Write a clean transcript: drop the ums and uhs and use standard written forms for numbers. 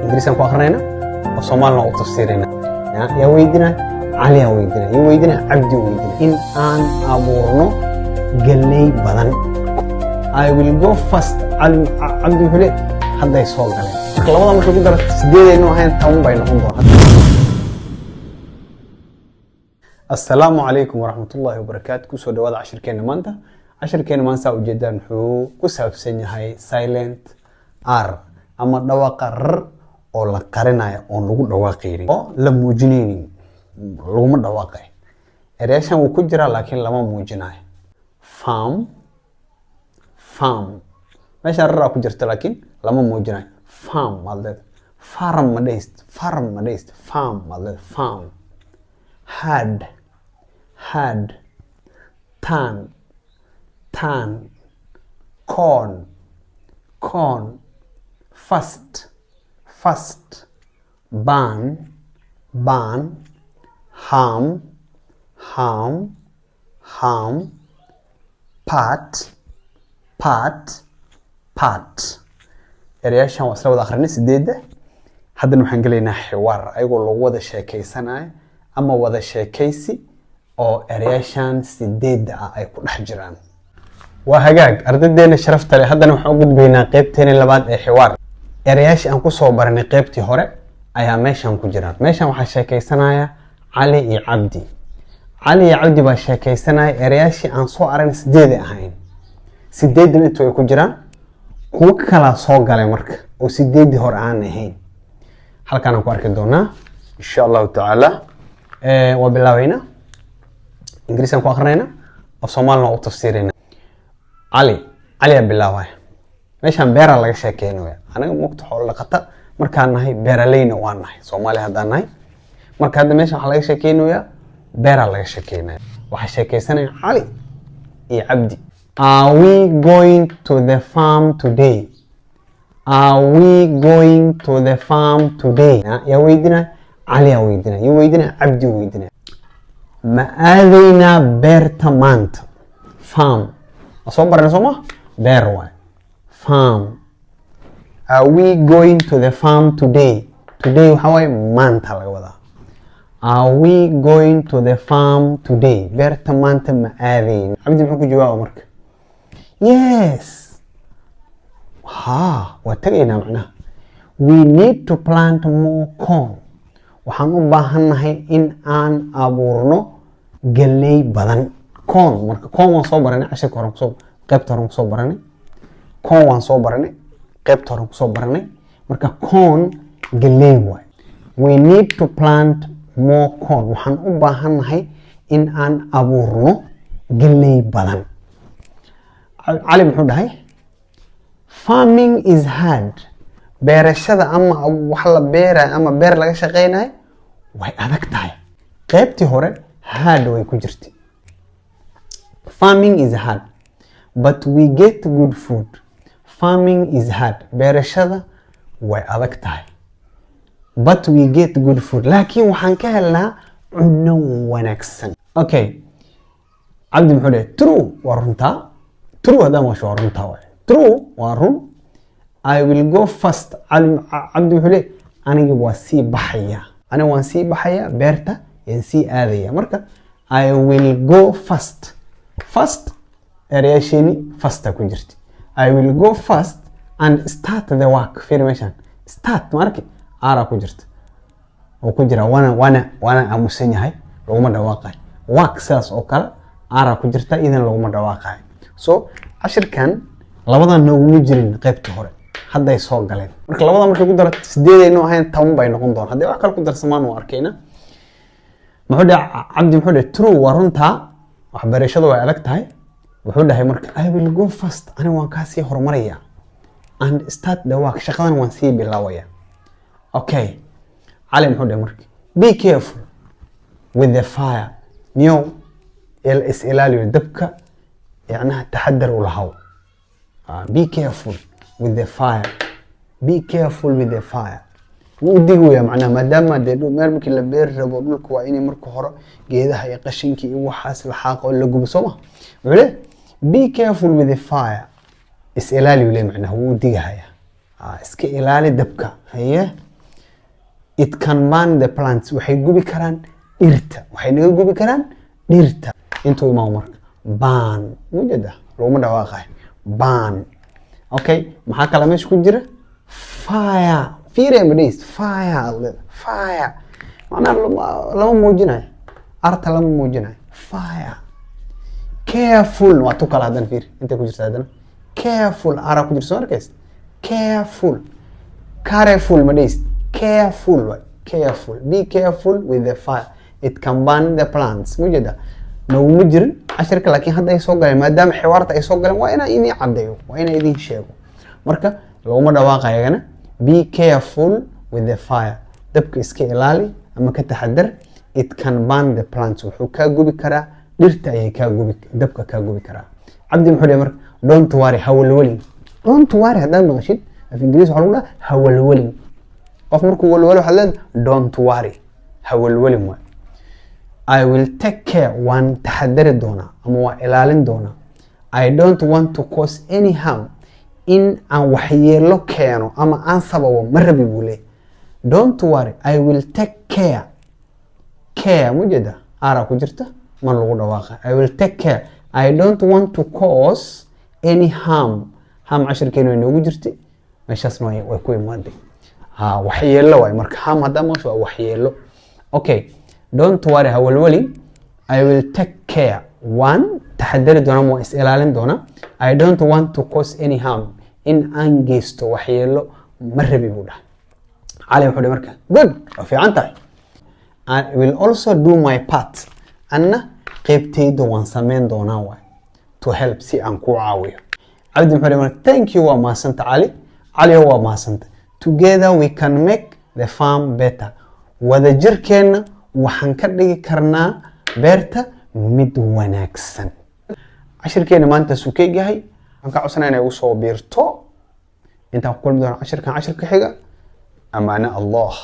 Ingiriisaan ku akrinayna oo Soomaalina u tafsiirayna. Yaa weydina? Cali yaa weydina. Yaa weydina? Cabdi weydina. In aan abuurno galley badan. I will go first. Cali, Cabdi wuxuu leeyahay hadday soo galeen. Marka labada marka ku daro 8 aynu ahayn, 10 bay noqon doonaa. Assalaamu calaykum waraxmatullaahi wabarakaatu. Kusoo dhawaada cashirkeena maanta. Cashirkeena maanta, saa ujeedaan, wuxuu ku saabsan yahay silent R ama dhawaaqa r oo la qarinayo, oon lagu dhawaaqaynin oo la muujinaynin, laguma dhawaaqay. Ereyaashan wuu ku jiraa, laakiin lama muujinayo. Farm, farm. Meeshaan raraa ku jirta, laakiin lama muujinayo. Farm maad leedahay, farm ma dhehist, farm ma dhehist, farm maad leedahay, farm. Had, had. Tan, tan. Corn, corn. First, first. Ban, ban. Ham, ham, ham. Pat, pat, pat. Erayaashan waa isla wada akrinay sideedda. Haddana waxaan gelaynaa xiwaar ayagoo lagu wada sheekeysanayo ama wada sheekaysi oo erayaashan sideedda ah ay ku dhex jiraan. Waa hagaag, ardaydeena sharafta leh, haddana waxaan u gudbaynaa qeybteeni labaad ee xiwaar. Erayaashii aan kusoo baranay qeybtii hore ayaa meeshan ku jiraan. Meeshan waxaa sheekaysanaya Cali iyo Cabdi. Cali iyo Cabdi baa sheekaysanaya. Erayaashii aan soo aragnay sideeday ahayn, sideedan intu ay ku jiraan, kuwo kalaa soo galay marka oo sideedii hore aan ahayn. Halkaanaan ku arki doonaa, insha Allahu tacaala. Waa bilaabeynaa. Ingiriisaan ku akrinayna, af Soomaalina waa u tafsiirayna. Cali, Cali aa bilaabaya. Meeshaan beeraa laga sheekeynaya. Anaga mugta xoolo dhaqata markaan nahay, beeraleyna waa nahay, Soomaali haddaan nahay. Marka hadda meeshan waxaa laga sheekeynayaa, beeraa laga sheekeynaya. Waxaa sheekeysanaya Cali iyo Cabdi. Are we going to the farm today? Are we going to the farm today? Yaa weydina? Cali yaa weydina. Yaa weydina? Cabdi weydina. Ma aadaynaa beerta maanta? Farm waa soo baranay, soo ma? Beer waay, farm. Are we going to the farm today? Today waxaa waaye maanta laga wadaa. Are we going to the farm today? Beerta maanta ma aadayn? Cabdi muxuu ku jawaaba marka? Yes, ha, waa tegaynaa. Macnaha, we need to plant more corn. Waxaan u baahannahay in aan abuurno galley badan. Corn, marka corn waan soo baranay cashirka horan kusoo, qaybta horan kusoo baranay. Corn waan soo baranay, qaybta horan kusoo baranay. Marka corn galley waay. We need to plant more corn. Waxaan u baahannahay in aan abuurno galley badan. Cali muxuu dhahay? Farming is hard. Beerashada ama wax la beerayo ama beer laga shaqeynayo way adag tahay. Qaybtii hore hard way ku jirtay. Farming is hard, but we get good food. Farming is hard, beerashada way adag tahay, but we get good food, laakiin waxaan ka helnaa cunno wanaagsan. Okay, Cabdi muxuu dhahay? True, waa runtaa. True haddaan maqasho, waa runtaa waay. True waa run. I will go first. Cali, Cabdi wuxuu leeyahay aniga waa sii baxaya, aniga waan sii baxaya, beerta yaan sii aadaya. Marka I will go first. First, erayaasheeni firsta ku jirta. I will go first and start the work. Fiiri meeshaan, start ma arki? R aa ku jirta oo ku jira, waana aamusan yahay, laguma dhawaaqayo. Work sidaas oo kale R aa ku jirta, idan laguma dhawaaqayo. So cashirkan labadan nooguma jirin qaybta hore, hadday soo galeen. Marka labada markay ku dara sideedaynu ahayn, 10 bay noqon doon hadday wax kale ku darsamaan, waa arkayna. Muxuu dhahay Cabdi? Muxuu dhahay? True, waa runtaa, waxbarashadu way adag tahay. Wuxuu dhahay marka, I will go first, aniga waan kaa sii horumaraya, and start the work, shaqadan waan sii bilaabaya. Okay, Cali muxuu dhahay marka? Be careful with the fire. Niyow, is ilaaliyo dabka, yacnaha taxadar u lahaw. Be careful with the fire, be careful with the fire. Wuu u digaya macnaha, maadaama dee meel markii la beeri rabo, dhulka waa inay marka hore geedaha iyo qashinka iyo waxaas la xaaqo oo la gubo, soo ma? Wuxuu leeyahay, be careful with the fire, is ilaali uu leeyahay. Macnaha wuu u digahaya. Iska ilaali dabka. Haye. It can burn the plants, waxay gubi karaan dhirta, waxay naga gubi karaan dhirta. Intuu imaamo marka, burn mujeda laguma dhawaaqayo, burn. Okay, maxaa kale meesha ku jira? Fire. Fiire madhays, fire aad leedahay, fire macnaha lama muujinayo, R-ta lama muujinayo. Fire. Careful waa tu kale haddana. Fiir intay ku jirta haddana, careful, R-aa ku jirta, soo arkays? Careful, careful ma dhehis, careful waay, careful. Be careful with the fire, it can burn the plants. Mujeda noguma jirin cashirka, laakiin hadda ay soo galeen. Maadaama xiwaarta ay soo galeen, waa inaan idin caddeeyo, waa inaan idin sheego. Marka laguma dhawaaqa ayagana. Be careful with the fire, dabka iska ilaali ama ka taxadar. It can burn the plants, wuxuu kaa gubi karaa dhirta, ayay kaa gubi, dabka kaa gubi karaa. Cabdi muxuu dhihi marka? Don't worry, hawalwelin. Don't worry haddaad maqashid, af Ingiriis waxaa lagu dhaha hawalwelin. Qof markuu walwalo waxaad leedahay "Don't worry", hawalwelin waay. I will take care, waan taxadari doonaa ama waan ilaalin doonaa. I don't want to cause any harm, in aan waxyeelo keeno ama aan sababo ma rabi buu leeyahy. Don't worry, I will take care. Care mujeda, R-aa ku jirta, ma lagu dhawaaqa. I will take care. I don't want to cause any harm. Harm cashirkeenu way noogu jirtay, meeshaasna way ku imaaday. Ha, waxyeelo waay. Marka harm haddaa maqasho, waa waxyeelo. Okay, don't worry, hawalwali. I will take care, waan taxadari doonaa ama waan is ilaalin doonaa. I don't want to cause any harm, in aan geysto waxyeelo ma rabi buu dhahay. Cali wuxuu dhihi marka, "Good", waa fiican tahay. I will also do my part, anna qeybtayda waan sameyn doonaa waay, to help, si aan kuu caawiyo. Cabdi muxuu dhihi marka? "Thank you", waa mahadsanta Cali. Cali, waa mahadsanta. Together we can make the farm better, wadajirkeenna waxaan ka dhigi karnaa beerta mid wanaagsan. Cashirkeena maanta suu ka yahay. Waxaan ka codsanaya inay ugu soo biirto. Intaan ku kulmi doono cashirkan cashirka xiga, amaano Allah.